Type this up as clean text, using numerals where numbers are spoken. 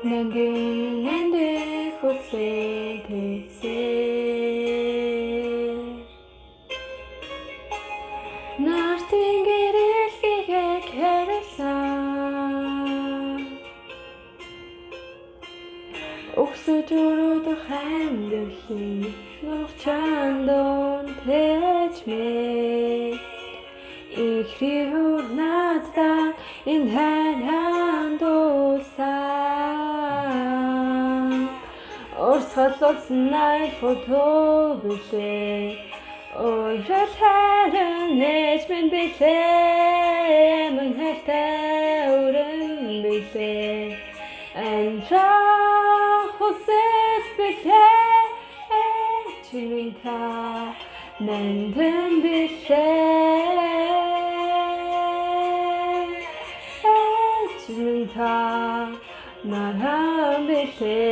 Нандин нандин хүсээ тэсээ. Нартын гэрэлхийг хариулсан. Өгсөж өрөөдөх амьдралын нурчандон тэжмээ. Ихри хөр надад энэ хайр хандуулсан. Урсгал улсан фото билээ. Уурал харин нэж минь билээ. Мөн хайртай өрөн билээ. Амьдрах хүсэл билээ. Чиний та нандин билээ. Чиний та наран билээ.